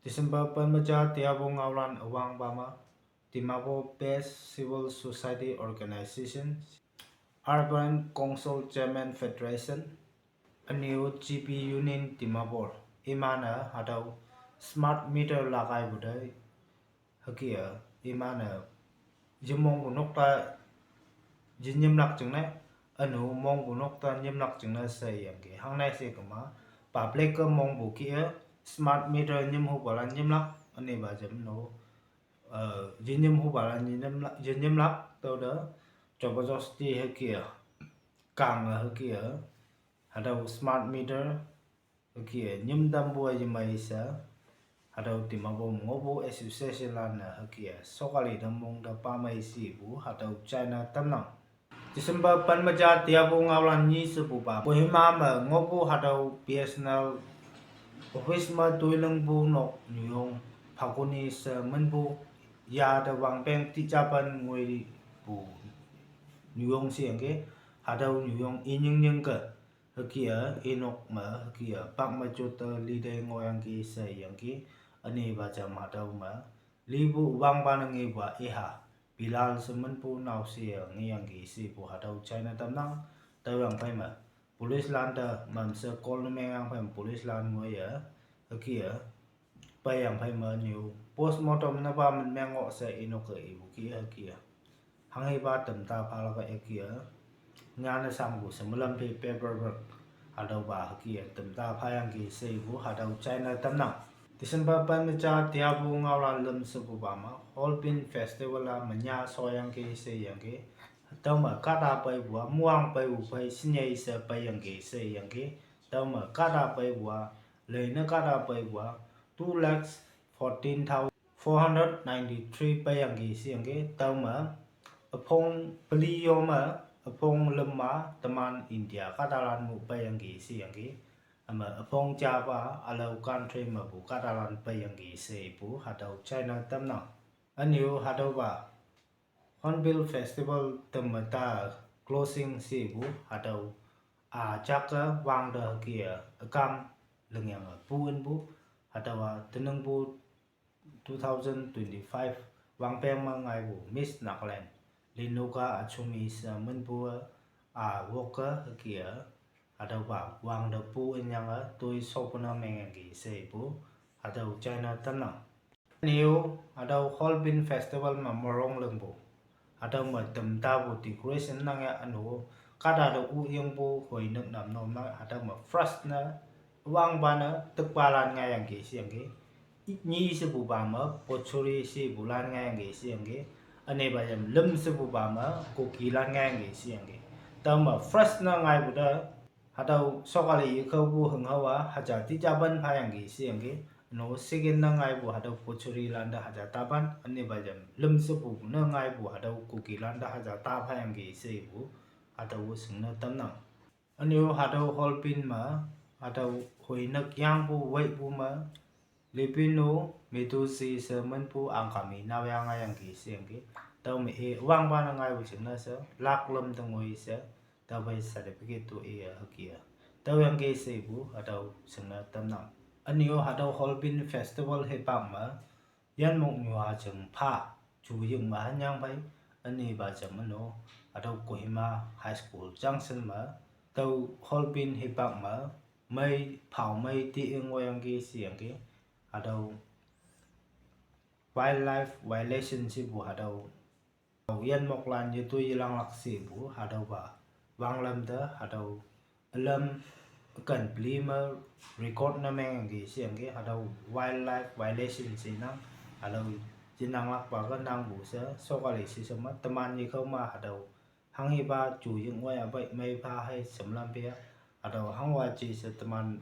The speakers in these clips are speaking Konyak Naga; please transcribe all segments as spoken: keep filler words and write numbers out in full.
December pen meja tiapu ngaolan üwangpa me, Dimapur Based Civil Society Organization, Urban Council Chairman Federation, üne-o G B Union Dimapur, iman-e hatüo smart meter lakaipu te hüke-e, iman-e yemongpu nok ta yenyimlak jingne, üne-o mongpu nok ta nyimlak jingne she yangki. Hangne she kema, public ke mongpu kih-e, smart meter nyim hupalan nyimlak, ünepa jam no, eh, yenyim hupalan yenyimlak, yenyimlak, tüote, jabardasti hüke-e, kange hüke-e, hatüo smart meter, hüke-e, nyim tampu-a yemei she, hatüo Dimapur ngohpu association lan-e hüke-e, sokali te mong te pamei shepu, hatüo china tamnang. December pen meja tiapu ngaolan nyi shepupa, Kohima me ngohpu hatüo B S N L office me toilingpu nok nyuyong, Phakuni she minpu, ya te wangpeng tijapan ngoipu nyuyong sheyangki, hatüo nyuyong inying nyingke, hüke-e, inok me, hüke-e, pak me jote lite ngohyangki sheyangki, ünepa jam hatüo me, lipu wangpa ne ngepu-a iha, Bilal she minpu naoshe-e ngeyangki shepu hatüo china tamnang, tüoyang phei me, police lan te mamshe call ne mengyang phei me police lan ngoiye, hüke-e, peiyang phei me nyu, postmortem nepa min meng ngoh she inok-e ipu kih hüke-e. Hanghepa temta phalak-e hüke-e, nyane shangpu she melam phei paperwork, hatüopa hüke-e, temta phayangki shepu hatüo china tamnang. December pen meja tiapu ngaolan lüm shepupa me, Hornbill Festival-a menya shoyangki sheyangki, tüome kahta peipu-a, muang peipu phei shinyei she peiyangki sheyangki, tüome kahta peipu-a, leine kahta peipu-a, two lakhs fourteen thousand four hundred ninety-three peiyangki sheyangki, tüome, üpong peli yo me, üpong lüm ma, teman India kahtalan mu peiyangki sheyangki, üme üpong japa, ülao country mepu kahtalan peiyangki shepu, hatüo china tamnang. Üne-o hatüopa, Hornbill Festival teme ta closing shepu, hatüo, a, jake wangte hüke-e, ükam lingyange pu inpu, hatüowa teningpu two thousand twenty-five wangpeng me ngaipu Miss Nagaland, Linuka Achumi she minpu-e, a, woke hüke-e, hatüopa wangte pu inyange toi shopu ne mengyangki shepu, hatüo china tamnang. Üne-o, hatüo Hornbill Festival me morong lingpu, hatüo me temtapu decoration nang ya üne-o, kahta te uyingpu hoi nük nam nom nang, hatüo me first ne, wangpa ne, tükpalan ngaiyangki sheyangki, nyi shepupa me, Pochuri shepulan ngaiyangki sheyangki, ünepa yam lüm shepupa me, Kukilan ngaiyangki sheyangki, tüome first ne ngaipu te, hatüo sokali yekhaopu hünghao-a haja tijapan phayangki sheyangki, no second ne ngaipu hatüo Pochuri lan te haja tapan, ünepa jam lüm shepupu ne ngaipu hatüo Kukilan te haja ta phayangki shepu, hatüo shingne tamnang. Üne-o hatüo Hornbill me, hatüo hoi nük yangpu weipu me, Lipino Medusi she minpu Angami naoyang ngaiyangki sheyangki, tüome i wangpa ne ngaipu jingne she, lak lüm te ngoi she, tüophei certificate to iye hüke-e, tüoyangki shepu hatüo shingne tamnang. Üne-o hatüo Hornbill Festival hipak me, yinmok nyuha jing pha, ju ying me hanyang phei, ünepa jam üno, hatüo Kohima High School junction me, tüo Hornbill hipak me, mei, phao mei ti-e ngohyangki sheyangki, hatüo wildlife violation shepu hatüo, yinmoklan yetoi yelanglak shepu hatüopa, wanglam te hatüo, ülam, ken peli me record ne mengyangki sheyangki, hatüo wildlife violation she nang, hatüo yenanglakpa ke nangpu she, sokali she she me, teman yekhao me hatüo, hanghepa ju ying wai apei mei pha hei shemlam pe-a, hatüo hangwa je she teman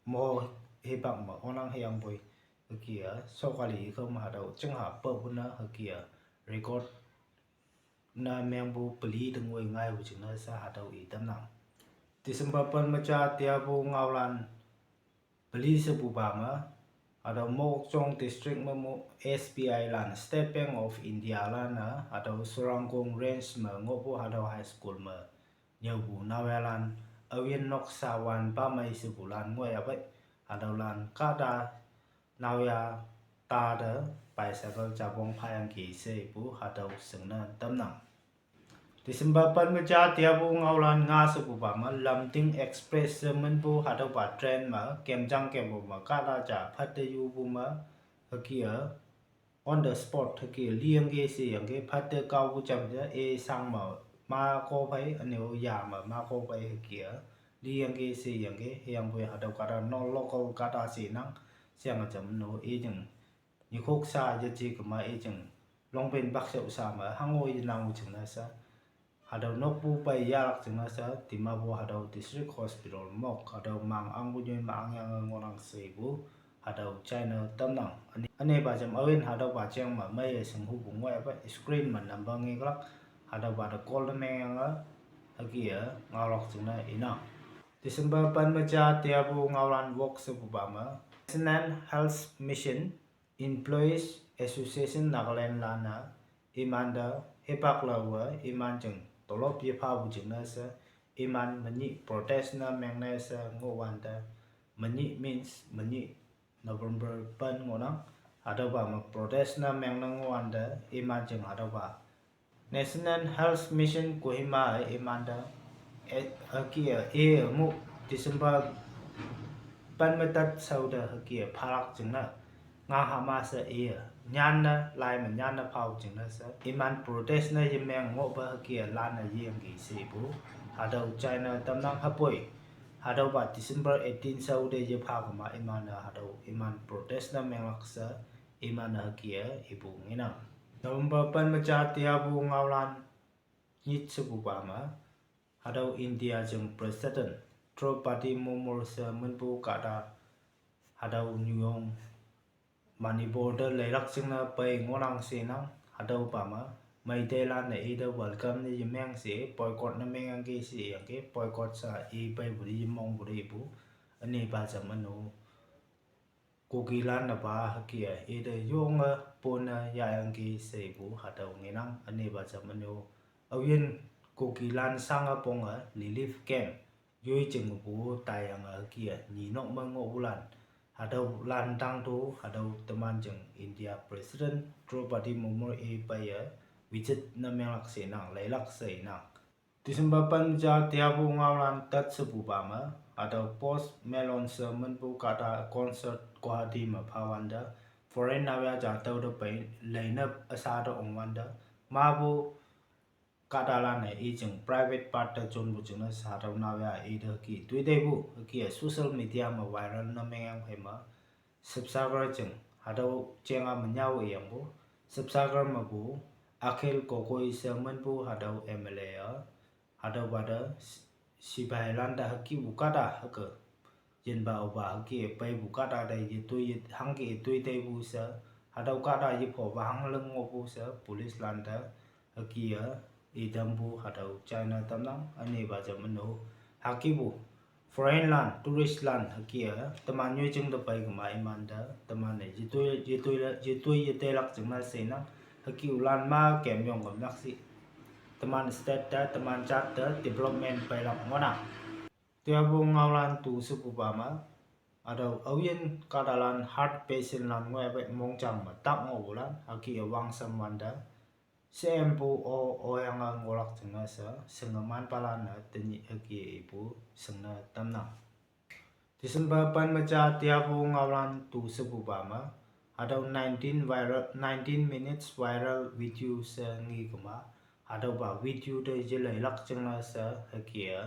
mo hipak me onang hüyangpoi, hüke-e, sokali yekhao me hatüo chingha papu ne hüke-e, record ne mengpu peli te ngoi ngaipu jingne she hatüo i tamnang. December pen meja tiapu ngaolan peli shepupa me, hatüo Mokokchung District me mo S B I lan, State Bank of India lan-e, hatüo Surangkung Range me ngohpu hatüo high school me, nyüopu naoyhalan, aoyin noksa wan pamei shepulan ngoi apei, hatüolan kahta naoya ta te bicycle jabong phayangki she ipu hatüo shingne tamnang. December pen me ja teapu ngaolan nga shepupa me Lumding Express she minpu hatüopa train me kemjang kempu me kahta ja phatte yupu me hüke-e on the spot hüke liyangki sheyangki phatte kaopu jam ja i shang me ma ko phei ünyu ya me ma ko phei hüke-e liyangki sheyangki hüyangpoi hatüo kahta non local kahta shenang sheyange jam no i jing nyikhok sha yeje kema i jing longpen baksao sha me hango yenang jingne she hatüo nokpu pei yahlak jingne she Dimapur hatüo District Hospital mok hatüo mang angpu nyoi me angyange ngohnang she ipu hatüo china tamnang. Üne, ünepa jam aoyin hatüopa jeng me meiye shinghupu ngoi ape screen me number ngeklak hatüopa te call ne mengyange hüke-e ngaolak jingne inang. December pen me ja teapu ngaolan wok shepupa me National Health Mission Employees Association Nagaland lan-e imante hipak laowe iman jing tolop yephapu jingne she iman menyih protest ne mengne she ngohwante, menyih means menyih November pen ngohnang, hatüopa me protest ne mengne ngohwante iman jing hatüopa National Health Mission Kohima-e imante, eh, hüke-e, eh, mu December pen me tat shao te hüke-e phalak jingne nga hama she i-e nyanne lai me nyanne phao jingne she iman protest ne yemeng ngohpe hüke-e lan-e yeyangki she ipu hatüo china tamnang. Hüpoi hatüopa December eighteen shao te yepha kema iman-e hatüo iman protest ne menglak she iman-e hüke-e ipu ngenang. November pen me ja teapu ngaolan nyit shepupa me hatüo India jing President Droupadi Murmu she minpu kahta hatüo nyuyong Manipur te leilak jingne pei ngohnang shenang hatüopa me Meiteilan-e ite welcome ne yemeng she boycott ne mengyangki sheyangki boycott sha i peipu te yemongpu te ipu. Ünepa jam üno Kukilan-e pa hüke-e ite yonge pone yahyangki she ipu hatüo ngenang. Ünepa jam üno aoyin Kukilan shange ponge relief camp yoi jingpu taiyange hüke-e nyinok me ngohpulan hatüolan tangto hatüo teman jing India President Droupadi Murmu i peiye visit ne menglak shenang leilak she inang. December pen me ja teapu ngaolan tat shepupa me hatüo Post Malone she minpu kahta concert Guwahati me phawante foreign naoya ja tüo te pei leine üsha te ongwante mapu kahtalan-e i jing private part te jonpu jingne she hatüo naoya ite hüke toi teipu hüke-e social media me viral ne mengyang phei me Sibsagar jing hatüo jeng-a me nyao iyangpu Sibsagar mepu Akhil Gogoi she minpu hatüo M L A-a hatüopa te si-, sipahilan te hükepu kahta hüke yinpa opa hüke peipu kahta te yetoi ye hangke yetoi teipu she hatüo kahta yephopa hang ling ngohpu she policelan te hüke-e itampu hatüo china tamnang. Ünepa jam üno hükepu foreignlan touristlan hüke-e teman nyoijing te pei kema imante teman-e yetoi yetoi yetoi yeteilak jingne shenang hüke-o lan ma kemyong kemlak shi teman state te teman jat te development peilak ngohnang. Teapu ngaolan tu shepupa me hatüo aoyin kahtalan heart patientlan ngoi pei mongjang me tak ngohpulan hüke-e wangsam wante shempu o oyange ngohlak jingne she shingemanpalan-e tenyih hüke ipu shingne tamnang. December pen me ja teapu ngaolan tu shepupa me hatüo nineteen viral nineteen minutes viral video she nge kema hatüopa video te yeleilak jingne she hüke-e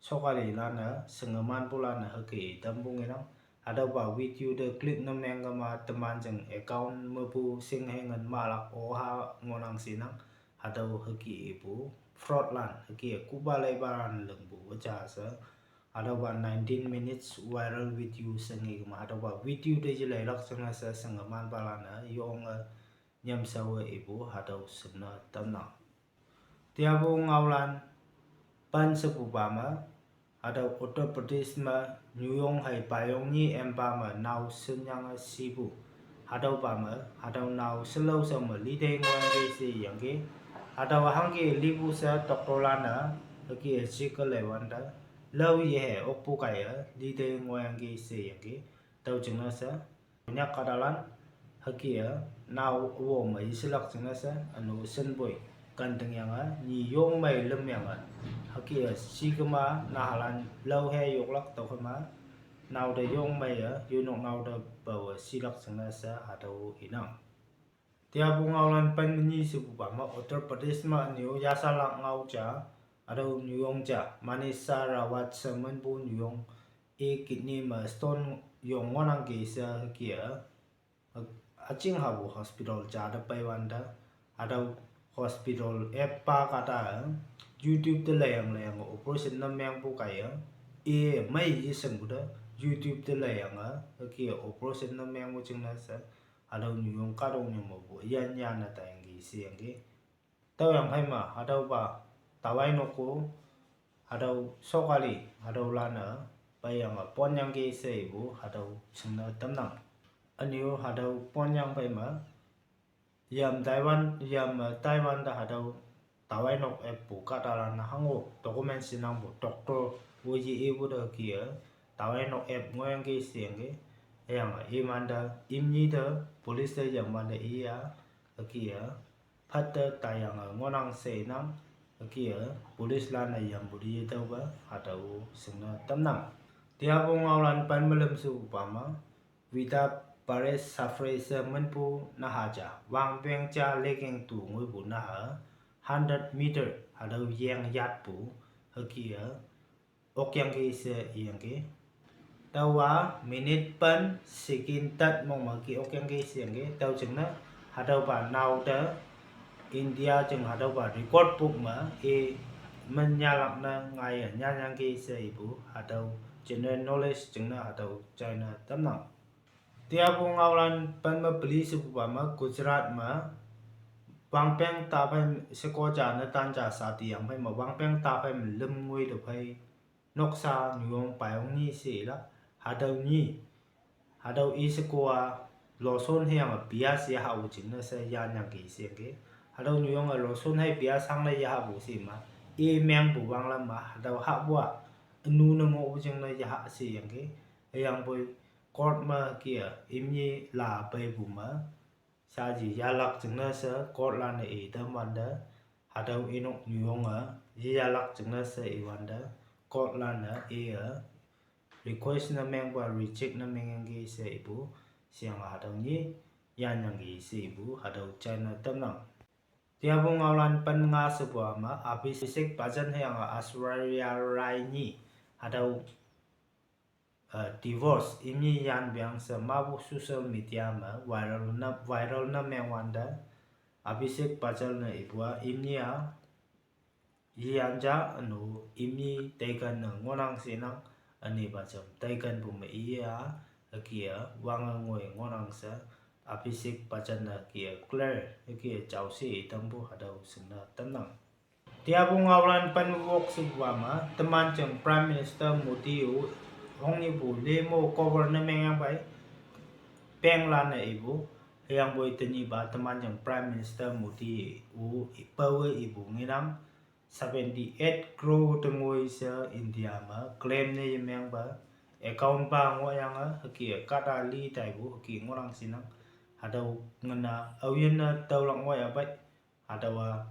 sokalilan-e shingemanpulan-e hüke tampu ngenang. Hatüopa video te click ne meng kema teman jing account mepu shinghei ngin mahlak oha ngohnang shenang. Hatüo hüke ipu fraudlan hüke kupa leipalan lingpu üja she hatüopa nineteen minutes viral video she nge kema hatüopa video te yeleilak jingne she shingemanpalan-e yonge nyamshaowe ipu hatüo shingne tamnang. Teapu ngaolan pen shepupa me hatüo Uttar Pradesh me nyuyong hei payong nyi empa me nao shinyange shipu hatüopa me hatüo nao shelao shao me litei ngohyangki sheyangki hatüo hangke lipu she doctorlan-e hüke-e shike leiwante lao yehe okpu kaiye litei ngohyangki sheyangki tüo jingne she Konyak kahtalan hüke-e nao wome yeselak jingne she ünu shinpoi kanting yange nyi yongmei lüm yange hüke-e shi kema nahalan laohe yoklak tüokhei ma, nao te yongmei-e yunok nao te pawe shilak jingne she hatüo inang. Teapu ngaolan pen me nyi shepupa me Uttar Pradesh me üne-o yashalak ngao ja, hatüo nyuyong ja Manisha Rawat she minpu nyuyong i kidney me stone yong ngohnangki she hüke-e üching hapu hospital ja te peiwante, hatüo hospital eppa kahta-e YouTube te leiyang leiyange operation ne mengpu kaiye, i mei yeshingpu te YouTube te leiyange hüke operation ne mengpu jingne she hatüo nyuyong kahtoknyu mepu yan yanne taiyangki sheyangki. Tüoyang phei me hatüopa tawai nok-o hatüo sokali hatüolan-e peiyange ponyangki she ipu hatüo shingne tamnang. Üne-o hatüo ponyang phei me yam Taiwan, yam, eh, Taiwan te hatüo tawai nok eppu kahtalan-e hango document shinangpu doctor woye ipu te hüke-e tawai nok ep ngohyangki sheyangki. Hüyange imante imnyi te police te yamwante iya hüke-e phatte taiyange ngohnang she inang, hüke-e police lan-e yampu te yetüope hatüo shingne tamnang. Teapu ngaolan pen me lüm shepupa me Vita Paris Safre she minpu naha ja wangpeng ja lekeng tu ngoipu naha hundred meter hatüo yeng yatpu hüke-e okyangki she iyangki. Taowa minute pen second tat mong me ke okyangki sheyangki. Tüo jingne hatüopa nao te India jing hatüopa record book me i men nyalak ne ngaiye nyanyangki she ipu hatüo general knowledge jingne hatüo china tamnang. Teapu ngaolan pen me peli shepupa me Gujarat me wangpeng taphei sheko ja ne tan ja sati yang phei me wangpeng taphei me lüm ngoi te phei noksa nyuyong payong nyi she la, hatüo nyi, hatüo i sheko-a loson hüyange pias yahahpu jingne she yanyangki sheyangki. Hatüo nyuyong-e loson hei pias hangle yahahpu she ma, i mengpu wanglam ma hatüo hahpu-a ünu ne ngohpu jingne yahah sheyangki. Hüyangpoi court me ke-a imnyi la peipu me shaji yalak jingne she court lan-e i tamwante, hatüo inok nyuyong-e yeyalak jingne she iwante, court lan-e iye request ne mengpa reject ne mengyangki she ipu, sheyange hatüo nyi yanyangki she ipu hatüo china tamnang. Teapu ngaolan pen nga shepupa me Abhishek Bachchan hüyange Aishwarya Rai nyi hatüo eh, divorce imnyi yanpeang she mapu social media me viral ne, viral ne mengwante, Abhishek Bachchan ne ipu-a imnyi-a yeyan ja ünu imnyi teiken ne ngohnang shenang, ünepa jam teikenpu me iye-a hüke-e wange ngoi ngohnang she Abhishek Bachchan ne hüke-e clear hüke-e jao she itampu hatüo shingne tamnang. Teapu ngaolan pen wok shepupa me teman jing Prime Minister Modi-o hongnipu lemo cover ne mengyang pei penglan-e ipu, hüyangpoi tenyihpa teman jing Prime Minister Modi-o pawe ipu ngenang seventy-eight crore tengoi she India me claim ne yemengpa account pa ngohyange hüke kahta li taipu hüke ngohnang shinang, hatüo ngena aoyinne tüolak ngohya pei. Hatüowa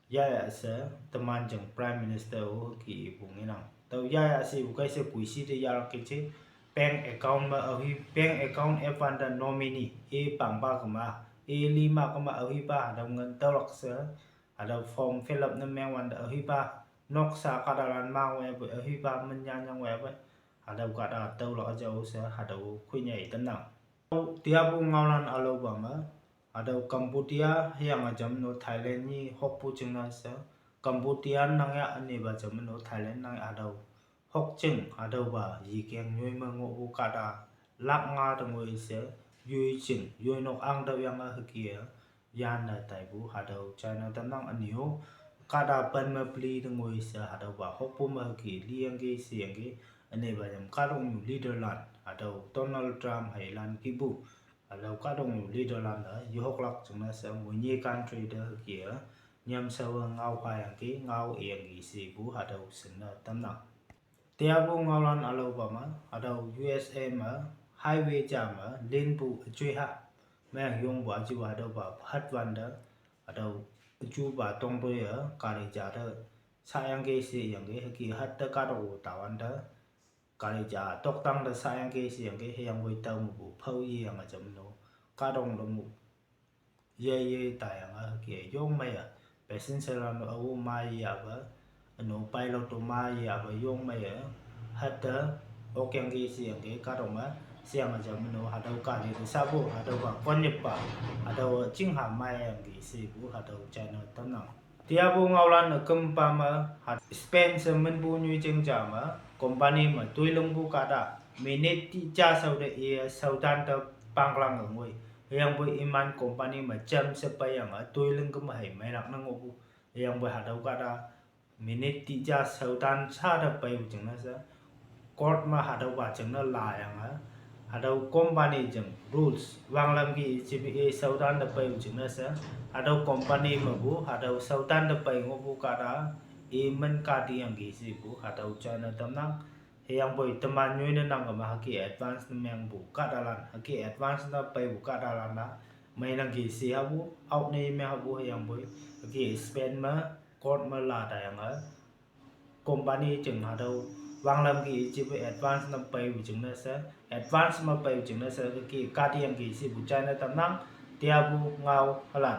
yaya she teman jing Prime Minister-o hüke ipu ngenang. Tüo yaya shepu kei she puishi te yalak keje bank account me aohi, bank account ep wante nominee i pangpa kema, i lima kema aohipa hatüo ngin tüolak she, hatüo form fill up ne mengwante aohipa, noksa kahtalan ma ngohyapoi aohipa, menyan yang ngohyapoi, hatüo kahta tüolak jao she hatüo khoinya itamnang. Teapu ngaolan ülaopa me hatüo Cambodia hüyange jam no Thailand nyi hokpu jingne she, Cambodia nang ya ünepa jam no Thailand nang ya hatüo hokjing hatüopa yikeng nyoi me ngohpu kahta lak nga tengoi she, yoi jing yoi nok ang tüoyange hüke-e yanne taipu hatüo china tamnang. Üne-o kahta pen me peli tengoi she hatüopa hokpu me hüke liyangki sheyangki. Ünepa jam kahtoknyu leader lan hatüo Donald Trump heilan kihpu hatüo kahtoknyu leader lan-e yehoklak jingne she moinyi country te hüke-e nyamshawe ngao phayangki, ngao iyangki shepu hatüo shingne tamnang. Teapu ngaolan ülaopa me hatüo U S A me highway ja me linpu üjoi ha. Meang yongpu üji hatüopa hatwante, hatüo üjupa tongtoi-e gari ja te sayangki sheyangki, hüke hatte kahtok-o tawante, gari ja toktang te sayangki sheyangki, hüyangpoi tao mepu phao yeyange jamno, kahtok te mu yeye taiyange hüke yong meiye, passenger lan-o ao ma yeyape, üno pilot to ma yeyape yong meiye, hatte okyangki sheyangki kahtok me, sheyange jamno hatüo gari te shapu hatüopa konnyüppa, hatüo chingha maiyangki shepu hatüo china tamnang. Tiapu ngaolan-e kümpa me, ha Spain she minpu nyoijing ja me, company me toilingpu kahta, minute ti ja shao te iye shaotan te panglang ngoi. Hüyangpoi iman company me jam she peiyange toiling kema hei meilak ne ngohpu. Hüyangpoi hatüo kahta minute ti ja shaotan sha te peipu jingne she, court me hatüopa jingne layange, hatüo company jing rules wanglam ki ijipe i shaotan te peipu jingne she, hatüo company mepu hatüo shaotan te pei ngohpu kahta, iman kahtiyangki shepu hatüo china tamnang. Hüyangpoi teman nyoi ne nang kema hüke advance ne mengpu kahtalan, hüke advance ne peipu kahtalan-a, meinangki she hapu, out ne meng hapu hüyangpoi, hüke Spain me, court me la taiyange, company jing hatüo wanglam ki ijipe advance ne peipu jingne she, advance me peipu jingne she hüke kahtiyangki shepu china tamnang. Tiapu ngao halan